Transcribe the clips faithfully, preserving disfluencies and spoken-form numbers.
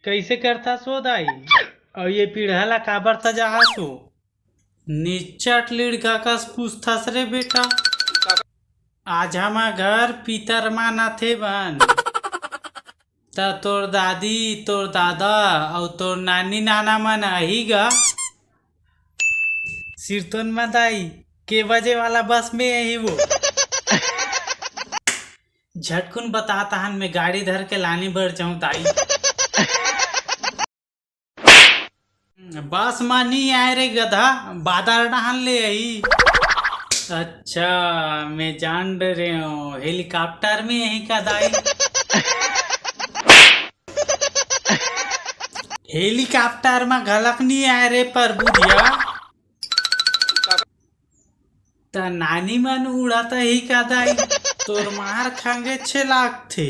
कइसे करथस वो दाई? अउ ये पीढ़ा ला काबर सजाहस वो? निच्चट लिड़का कस पूछथस रे बेटा। आज हमर घर पितर मानथे बन। त तोर दादी, तोर दादा अउ तोर नानी नाना मन आही गा। सिरतोन म दाई, के बजे वाला बस में आही वो? झटकुन बता तहन, मैं गाड़ी धर के लाने बर जाऊं दाई। बस म नी आए रे गधा, बादर डहन ले आही। अच्छा, मैं जान डरे हूँ, हेलीकॉप्टर में आही का दाई? हेलीकॉप्टर म घलक नी आए रे परबुधिया। त नानी मन उड़त ही का दाई, तोर मार खांगे छे लागथे।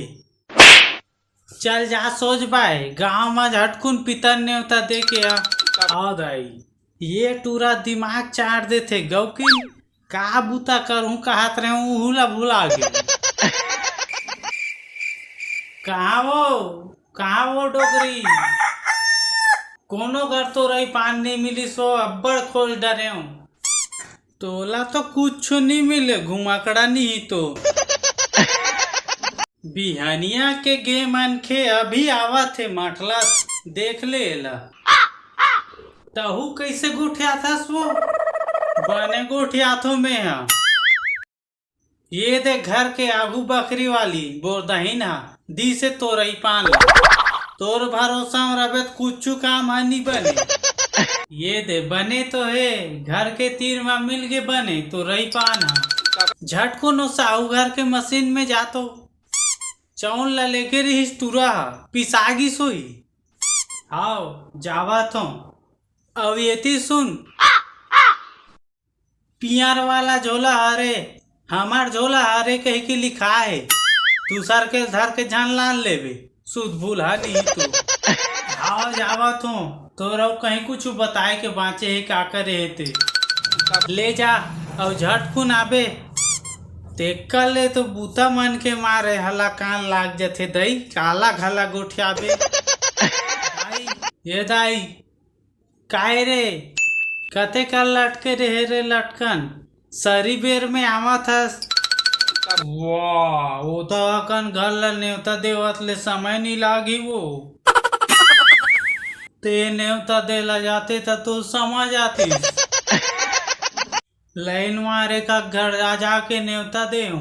चल जा सोच बाय, गांव म झटकुन पितर नेवता दे के आ। आओ दाई, ये टूरा दिमाग चाट देथे गौकिन, का बूता करहूं कहत रहूं, उहू ला भुला गे। कहाँ वो, कहाँ वो डोकरी? कोनो घर तो रही पान नहीं मिली सो अब्बड़ खोज डरे हूं। तोला तो कुछ नहीं मिले, घुमाकड़ा नहीं तो। बिहनिया के गे मनखे अभी आवत हे माठलत, देख ले एला। तहू कइसे गोठियाथस वो? बने गोठियाथो में हा। ये दे घर के आगू बकरी वाली बोरदहिन हा, दी से तोरई पान ला। तोर भरोसा म रबे त कुछु काम हा नी बने। ये दे बने तो हे, घर के तीर म मिल गे बने तोरई पान हा। झटकुन ओ साहू घर के मशीन में जातो। चौन ला लेके रिहिस टूरा हा, पिसा गिस होही। हाव, जावत हूँ। अउ एती सुन, पियर वाला झोला हरे, हमार झोला हरे कहि के लिखा हे। दूसर के धर के झन लान लेबे, सुध भूल हा नहीं तू। हाव, जावत हूँ, तोर अउ कहीं कुछ बताए के बाँचे हे का करे हे ते। ले जा, अउ झटकुन आबे। तेकर ले तो बूता मन के मारे हला कान लाग जथे दई, काला घला गोठियाबे। दाई, ये दाई, काय रे? कते कर लटके रहे रे लटकन? सरी बेर में आवत हस। वाह, ओदा अकन घर ला नेवता देवत ले समय नी लागी वो। ते नेवता दे ला जाते त तो समझ आतिस। लाइन मारे का घर आ जाके नेवता दे हूँ।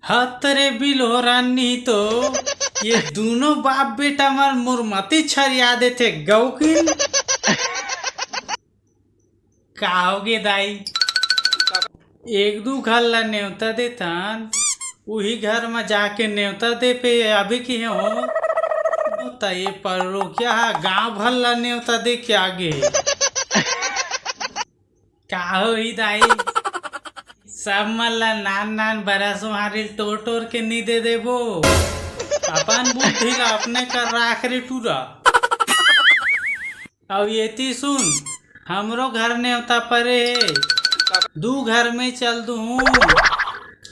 हत रे बिलोरानी तो, ये दूनों बाप बेटा मन मोर मती छरिया देथे गौकिन। का होगे दाई? एक दू घर ला नेवता देथन, उही घर म जाके नेवता दे पे अभी की हो, त ये परोकिया हा गांव भर ला नेवता दे के आगे। का होही दाई, सब मन ला नान नान बरस उहारी टोर टोर के नी दे देबो। अपन बुद्धि ला अपने कर राख रे टूरा। अउ एती सुन, हमरो घर नेवता परे हे, दू घर में चल दूहूँ।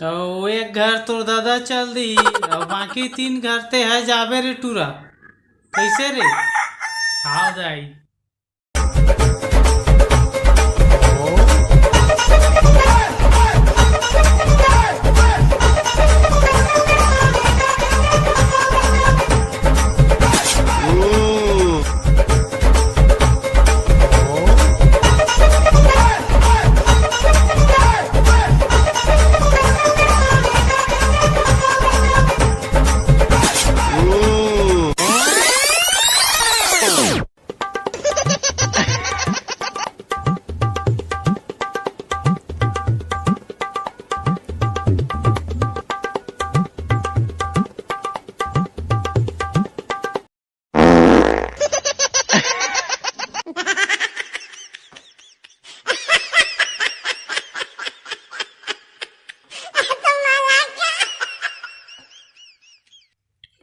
अउ एक घर तोर दादा चल दी, अउ बाकी तीन घर ते है जाबे रे टूरा। कैसे रे? हाव दाई।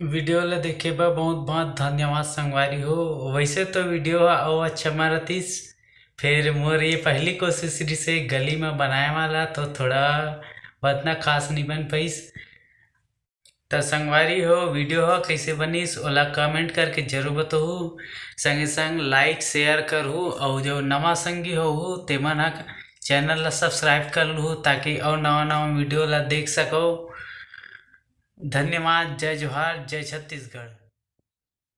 वीडियो ला देखे बर बहुत बहुत धन्यवाद संगवारी हो। वैसे तो वीडियो ह अउ अच्छा मारतिस, फिर मोर ये पहली कोशिश रिसे गली में बनाए वाला, तो थोड़ा उतना खास नहीं बन पाइस। त संगवारी हो, वीडियो ह कैसे बनिस ओला कमेंट करके जरूर बताहू। संगे संग लाइक शेयर करहू, अउ जो नवा संगी होहू तेमन ह चैनल ला सब्सक्राइब कर लूहू, ताकि अउ नवा नवा वीडियो ला देख सको। धन्यवाद। जय जोहार, जय छत्तीसगढ़।